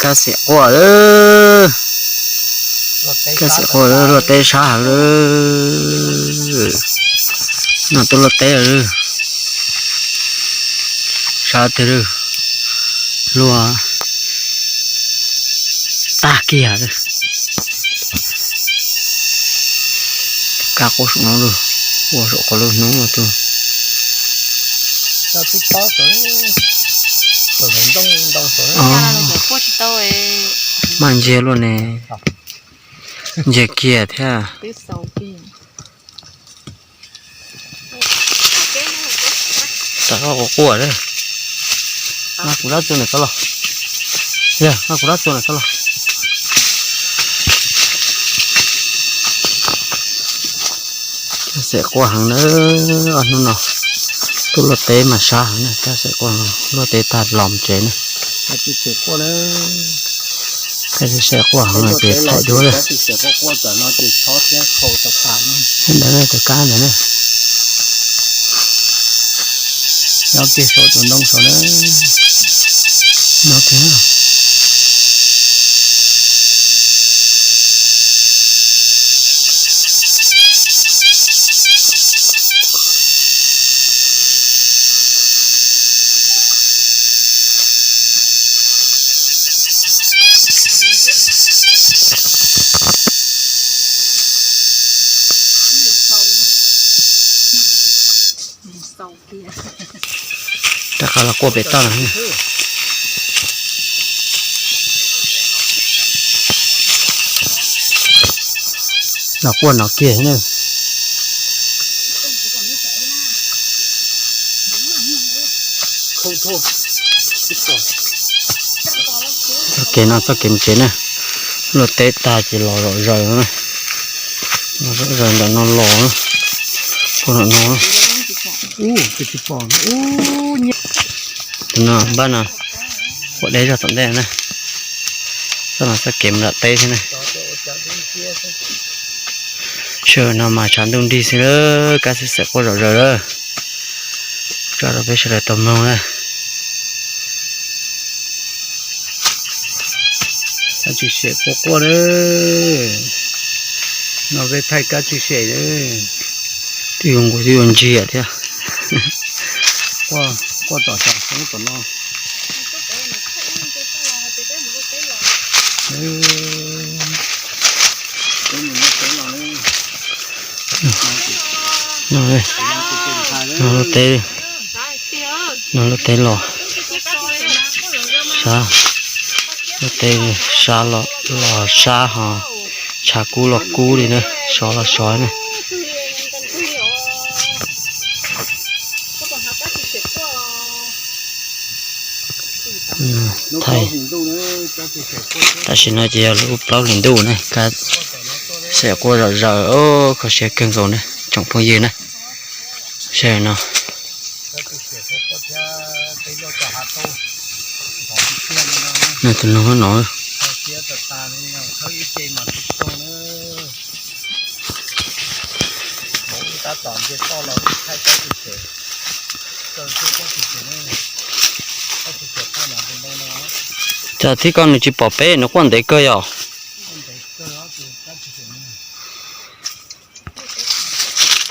Kab xim quaj, kab xim quaj luaj teb sab heev lawm. No tuaj luaj teb lawm, sab twg luaj tag kiag. Kab quaj saum no lawm, quaj saum qhov lub hnub no tuaj. Maj ntsiag luaj ne, ntsiag kiag thiab. Tam koj quaj quaj, nqa kuv dab tsi na koj los, nqa kuv dab tsi na koj los. Kab xim quaj heev na, ob hnub no tuaj luaj teb mas sab heev na, kab xim quaj, luaj teb tag los tsev na. Kab xim quaj heev ces thaij duab lawm. Ntawd tus kab ntawd na. Nyob kiag saum tus ntoo saud na. Nyob kiag. Rov qab los quaj pem toj no. Los quaj no kiag na. Txoj kev no txoj kev mus tsev na. Luaj teb tag ces los zom zaws na. Los zom zaws ntawm no los. Puag ntawm no. Tus no npaj no, quaj deb zog tom ntej na. Txoj no txoj kev mus nram teb thiab na. Sij hawm no mas tshav ntuj nrig xwb lawm, kab xim xim quaj zom zaws lawm. Tso rau peb sawv daws tau mloog na. Kab tshwm sim quaj quaj na. No peb thaij kab tshwm sim na. Twb yuav nkaus twb yuav ntsiag thiab. Quaj tom tsob xyoob tom no. No, no luaj teb, no luaj teb los sab, luaj teb sab los, los sab ho tshav kub los kub li na, sov los sov na. Thaij, tam sim no ces yog lub plaub hlis ntuj na, kab xim quaj zom zaws, kho siab kawg nkaus na tsoom phooj ywg na. Sij hawm no, no tus no no. Tsam thib koj nws tsis pom peb, nws quaj ntev kawg yom.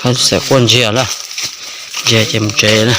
Kab xim quaj ntsiag lawm, ntsiag ces mus tsev na.